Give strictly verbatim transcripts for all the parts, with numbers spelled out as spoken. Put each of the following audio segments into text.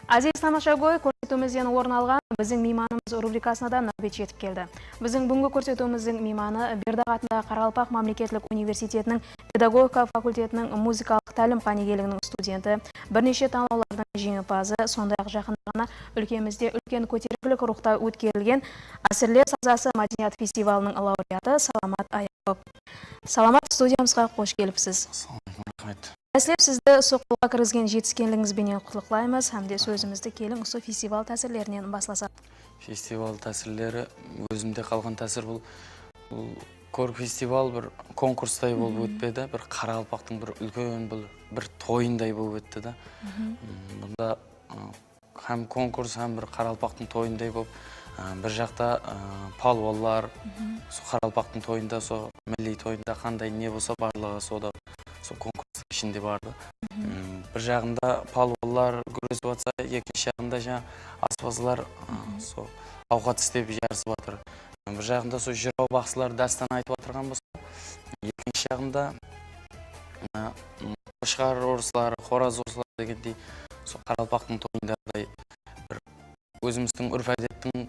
Aziz tamashagóy, kórsetiwimizden orın alǵan Biziń miymanımız rubrikasına da náwbet jetip keldi. Biziń búgingi kórsetiwimizdiń miymanı Berdaq atındaǵı Qaraqalpaq mámleketlik universitetiniń pedagogika fakultetiniń muzıkalıq tálim qánigeliginiń studenti, bir neshe tańlawlardıń jeńimpazı, sonday-aq, jaqında ǵana úlkemizde úlken kóterikilik ruwxta ótkerilgen Ásirler sazası mádeniyat festivalınıń laureatı Salamat Ayaqov. Salamat, studiyamızǵa xosh kelipsiz. Assalamu aleykum, raxmet. Dáslep sizdi usı qolǵa kirgizgen jetiskenligińiz benen qutlıqlaymız hám de sózimizdi keliń usı festival tásirlerinen baslasaq. Festival tásirleri, ózimde qalǵan tásir bul, bul kór-, festival bir konkurstay bolıp ótpedi, bir qaraqalpaqtıń bir úlken bir, bir toyınday bolıp ótti da. Mm, bunda, ı, hám konkurs, hám bir qaraqalpaqtıń toyınday bolıp, ı, bir jaqta, ı, palwanlar, sol qaraqalpaqtıń toyında, sol milliy toyında qanday ne bolsa barlıǵı soda, sol konkurstıń ishinde bardı. Mm, bir jaǵında palwanlar gúresip atsa, ekinshi jaǵında jańa aspazlar, ı, sol awqat islep jarısıp atır. Bir jaǵında sol jıraw baqsılar dástan aytıp atırǵan bolsa, ekinshi jaǵında, ı, ım, qoshqar urısları, qoraz urısları degendey, sol qaraqalpaqtıń toyındaǵıday bir ózimizdiń úrp-ádettiń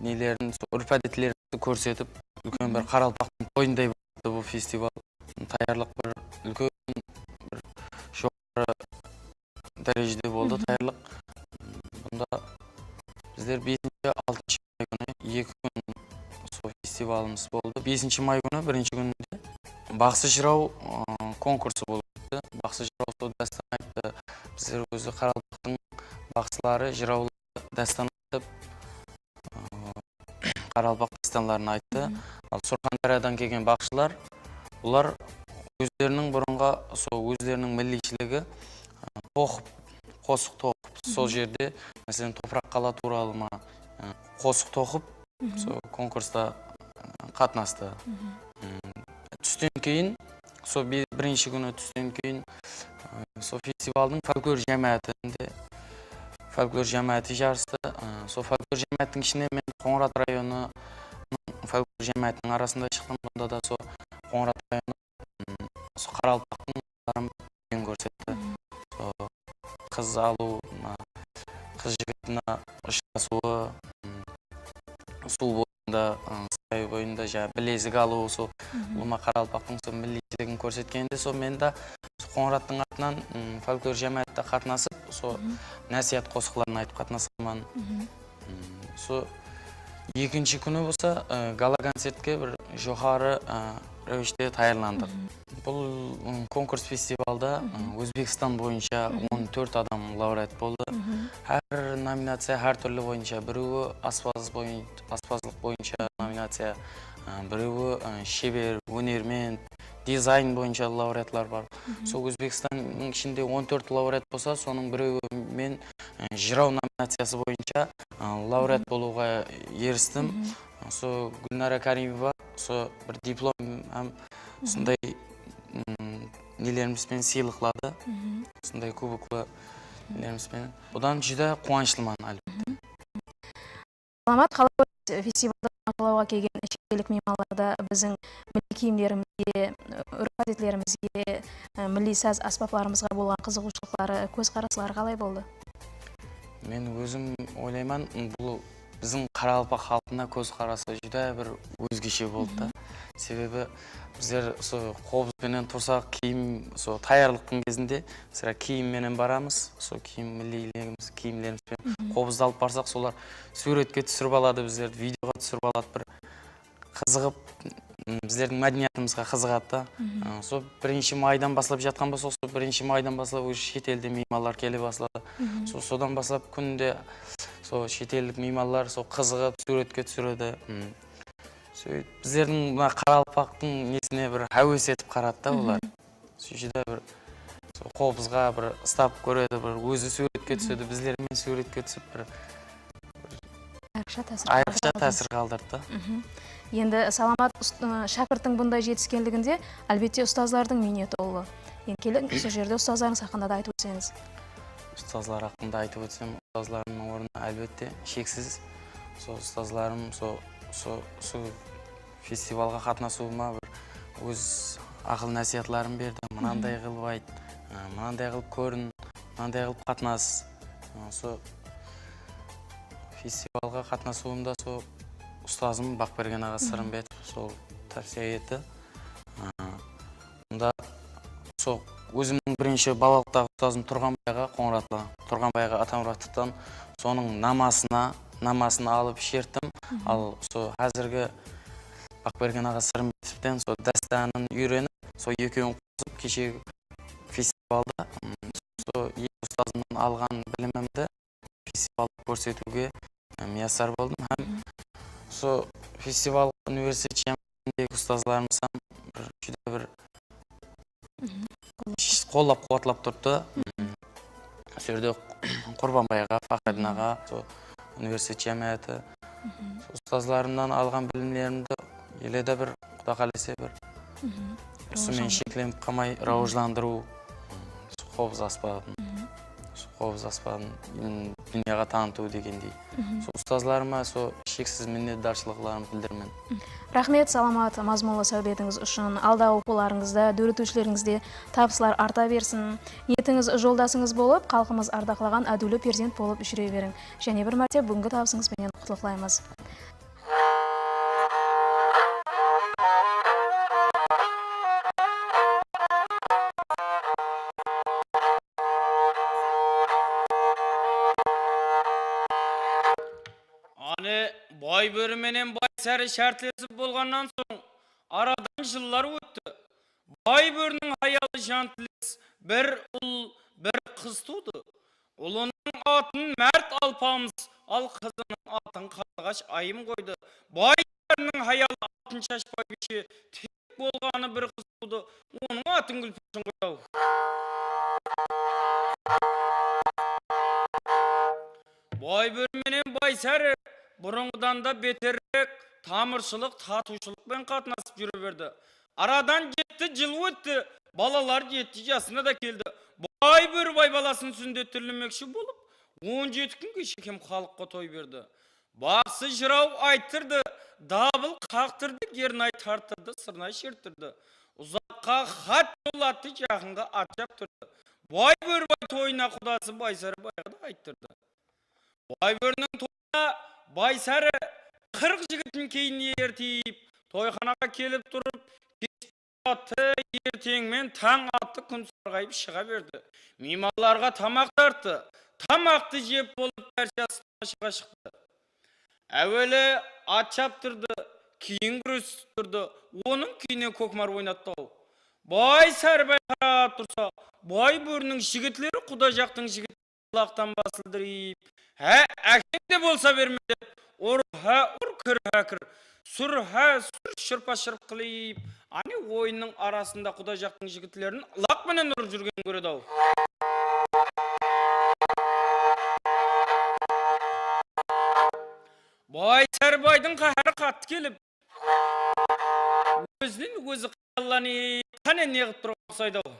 nelerin, sol úrp-ádetlerimizdi kórsetip, úlken bir qaraqalpaqtıń toyınday boldı bul festival. Tayarlıq bir úlken bir joqarı dárejede boldı tayarlıq. Bunda bizler besinshi, altınshı may kúni eki kún sol festivalımız boldı. Besinshi may kúni birinshi kúninde baqsı jıraw, ı, konkursı bolıp ótti. Baqsı jıraw sol dástan ayttı. Bizler ózi qaraqalpaqtıń baqsıları, jırawları dástan aytıp, ı, qaraqalpaq dástanların ayttı. Al Surxandáryadan kelgen baqsılar, bular ózleriniń burınǵı, sol ózleriniń milliyshiligi, ı, toqıp, qosıq toqıp, sol jerde, máselen, Topıraq qala tuwralı ma, ı, qosıq toqıp, sol konkursta, ı, qatnastı. Mm, tústen keyin, sol bi-, birinshi kúni tústen keyin, ı, sol festivaldıń folklor jámáátinde, folklor jámááti jarıstı. I, sol folklor jámáátiniń ishinen men Qońırat rayonınıń folklor jámáátiniń arasında shıqtım. Bunda da sol Qońırat rayonı, ım, sol qaraqalpaqtıń qızların kórsetti. Sol qız alıw, mına, qız-jigit mına ushırasıwı, ım, suw boyında, ı, say boyında jańa bilezik alıwı, sol ulıwma qaraqalpaqtıń sol milliyligin kórsetkeninde, sol men de sol Qońırattıń atınan, ım, folklor jámáátinde qatnasıp, sol násiyat qosıqların aytıp qatnasqanman. Im, sol ekinshi kúni bolsa, ı, gala-koncertke bir joqarı, ı, ráwishte tayarlandıq. Bul, ım, konkurs festivalda, ı, Ózbekstan boyınsha on tórt adam laureat boldı. Hár nominaciya hár túrli boyınsha. Birewi aspaz boyın-, aspazlıq boyınsha nominaciya, ı, birewi, ı, sheber, ónerment, dizayn boyınsha laureatlar bar. Sol Ózbekstannıń ishinde on tórt laureat bolsa, sonıń birewi men, ı, jıraw nominaciyası boyınsha, ı, laureat bolıwǵa eristim. Sol Gúlnara Kárimova sol bir diplom hám usınday, ım, nelerimiz benen sıylıqladı. Usınday kuboklı nelerimiz benen. Budan júdá quwanıshlıman, álbette. Salamat, qala kóresiz, festivaldı tamashalawǵa kelgen shet ellik miymanlarda biziń milliy kiyimlerimizge, úrp-ádetlerimizge, milliy saz ásbaplarımızǵa bolǵan qızıǵıwshılıqları, kózqarasları qalay boldı? Men ózim oylayman, bul biziń qaraqalpaq xalqına kózqarası júdá bir ózgeshe boldı da. Sebebi bizler usı qobız benen tursaq, kiyim, usı tayarlıqtıń gezinde, sirá kiyim menen baramız, usı kiyim, milliyligimiz, kiyimlerimiz benen qobızdı alıp barsaq, solar súwretke túsirip aladı bizlerdi, videoǵa túsirip aladı, bir qızıǵıp, m, bizlerdiń mádeniyatımızǵa qızıǵadı da. I, sol birinshi maydan baslap jatqan bolsa, sol birinshi maydan baslap ózi shet elden miymanlar kele basladı. Sol, sodan baslap kúnde sol shet ellik miymanlar sol qızıǵıp, súwretke túsiredi. M, sóytip bizlerdiń mına qaraqalpaqtıń nesine bir háwes etip qaradı da olar. Sol júdá bir, sol qobızǵa bir ıstap kóredi, bir ózi súwretke túsedi, bizler menen súwretke túsip, bir ayrıqsha tásir qaldırdı. Endi, Salamat, ust-, ı, shákirttiń bunday jetiskenliginde, álbette, ustazlardıń miyneti ullı. Endi keliń, usı jerde ustazlarıńız haqqında da aytıp ótseńiz. Ustazlar haqqında aytıp ótsem, ustazlarımnıń ornı, álbette, sheksiz. Sol ustazlarım, sol, sol, sol festivalǵa qatnasıwıma bir óz aqıl-násiyatların berdi. Mınanday qılıp ayt, ı, mınanday qılıp kórin, mınanday qılıp qatnas. A, sol festivalǵa qatnasıwımda sol ustazım Baqbergen aǵa Sırımbetov sol tavsiya etti. A, Onda sol ózimniń birinshi balalıqtaǵı ustazım Turǵanbay aǵa, Qońıratlı Turǵanbay aǵa Atamuratovtan sonıń namasına, namasın alıp sherttim. Al sol házirgi Baqbergen aǵa Sırımbetovten sol dástanın úyrenip, sol ekewin qosıp keshegi festivalda, ım, sol eki ustazımnan alǵan bilimimdi festivalda kórsetiwge, e, miyasar boldım hám usı festival universitet jámiyetindegi ustazlarımız hám bir, júdá bir qollap-quwatlap turıptı. Usı jerde Qurbanbay aǵa, Faxriddin aǵa, usı universitet jámiyeti, usı ustazlarımnan alǵan bilimlerimdi ele de bir, Quda qálese bir, usı menen sheklenip qalmay, rawajlandırıw, usı qobız asbabın, usı qobız asbabın, ım, dúnyaǵa tanıtıw degendey. Sol ustazlarıma sol sheksiz minnetdarshılıqlarımdı bildiremen. Raxmet, salamat, mazmunlı sáwbetińiz ushın. Aldaw oqıwlarıńızda, dóretiwshilerińizde tabıslar arta bersin. Niyetińiz joldasıńız bolıp, xalqımız ardaqlaǵan ádiwli perzent bolıp júre beriń. Jáne bir márte búgingi tabısıńız benen qutlıqlaymız. Áne, Bay Bóri menen Bay Sári shártlesip bolǵannan soń, aradan jıllar ótti. Bay Bóriniń hayalı Jantiles bir ul, bir qız tuwdı. Ulınıń atın Márt Alpamıs, al qızınıń atın Qarǵash Ayım qoydı. Bay Sáriniń hayalı Altınshashbay biyshe tek bolǵanı bir qız tuwdı. Onıń atın Gúlpárshin qoydı-aw. Bay Bóri menen Bay Sári burınǵıdan da beterrek tamırshılıq, tatıwshılıq penen qatnasıp júre berdi. Aradan jetti jıl ótti, balalar jetti jasına da keldi. Bay Bóri bay balasın súnnetterlemekshi bolıp, on jeti kúnge shekem xalıqqa toy berdi. Baqsı jıraw ayttırdı, dabıl qaqtırdı, gernay tarttırdı, sırnay sherttirdi. Uzaqqa xat jollattı, jaqınǵa at japtırdı. Bay Bóri bay toyına qudası Bay Sári bayǵa da ayttırdı. Bay Bóriniń toyına Bay Sári qırq jigitin keynine ertip, toyxanaǵa kelip turıp, kesh attı, erteń men tań attı, kún sarǵayıp shıǵa berdi. Miymanlarǵa tamaq tarttı. Tamaqtı jep bolıp, bárshası tamashaǵa shıqtı. Áweli at shaptırdı, keyin gúres tutırdı, onıń kúyine kókmar oynattı-aw. Bay Sáribay qarap tursa, Bay Bóriniń jigitleri, quda jaqtıń jigitleri qulaqtan basıldırıyıp, há, ákeń de bolsa berme dep, ur há ur, kir há kir, súr há súr, shırpa-shırp qılıp, áne, oyınnıń arasında quda jaqtıń jigitlerin ılaq penen urıp júrgenin kóredi-aw. Bay Sáribaydıń qáhári qattı kelip, ózinen ózi qıyallanıp, qáne, ne qılıp turǵan uqsaydı-aw.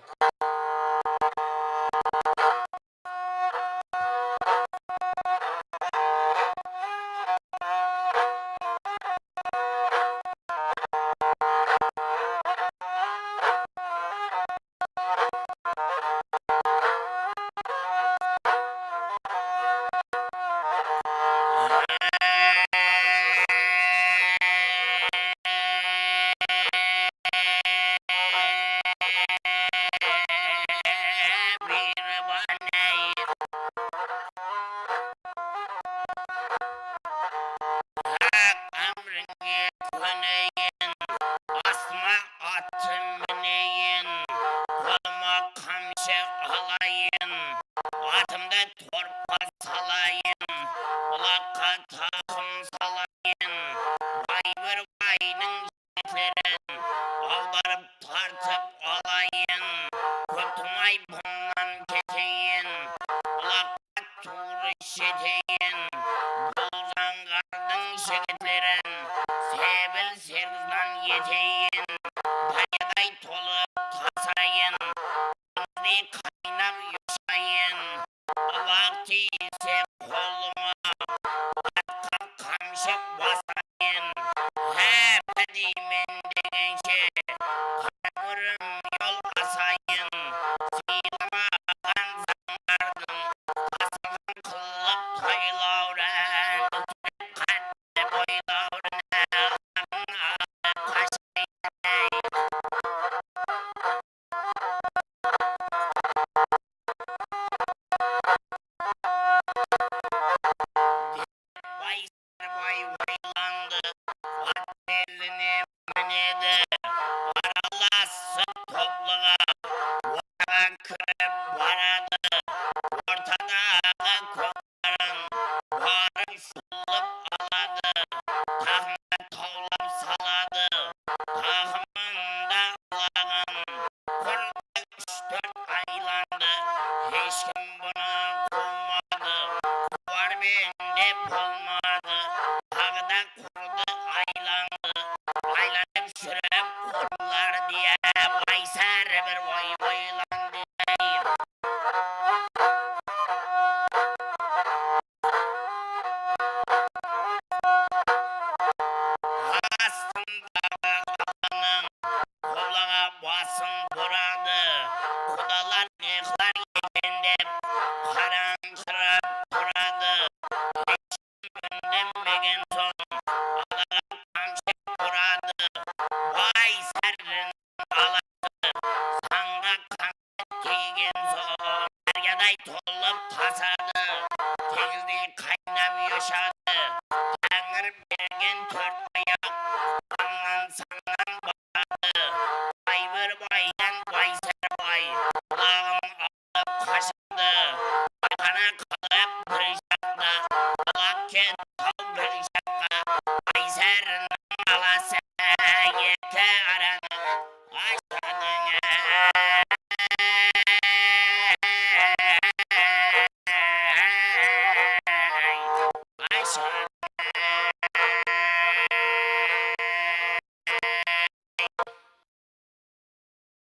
Haq ámirińe kóneyin, astıma attı mineyin, qolıma qamshı alayın, atımdı tortqa salayın, bulaqqa taqım salayın, Baybir baydıń jigitlerin awdarıp tartıp alayın, kóp turmay bunnan keteyin, bulaqqa tuwrı jeteyin, bul zańǵardıń jigitlerin sebil-sergiznan eteyin, dáryaday tolıp tasayın, deńizdey qaynap joshayın, ılaq tiyse qolıma, atqa qamshı basayın, háppi deymen degenshe, qara kórim yol asayın, sıylıma aqan zańǵardıń, tasılǵan baradı. Ortadaǵı kók arın barıp shullıp aladı. Taxımda tawlap saladı. Taxımında alaǵan qurdı. Úsh-tórt aylandı, hesh kim bunı quwmadı. Quwar men dep bolmadı. Taǵı da qurdı aylandı. Aylanıp júrip qurlar diye, Baysar bir oy oylandı. Astındaǵı qalanıń qolaǵa basın buradı. Qudalar ne qılar eken dep, qarańqırap turadı. Hesh kim úndenbegen soń, alaǵa qamshı uradı. Baysardıń alası, sanǵa qan tiygen soń, dáryaday tolıp tasadı, teńizdey qaynap joshadi. Táńir bergen tórt ayaq, ańnan sannan baradı. Baybir baydan Baysar bay, qulaǵın alıp qashadı. Bayqana qalıp bir jaqta, qulap ket taw bir jaqqa. Baysardıń alası eki aranı ashadı. Ashadı.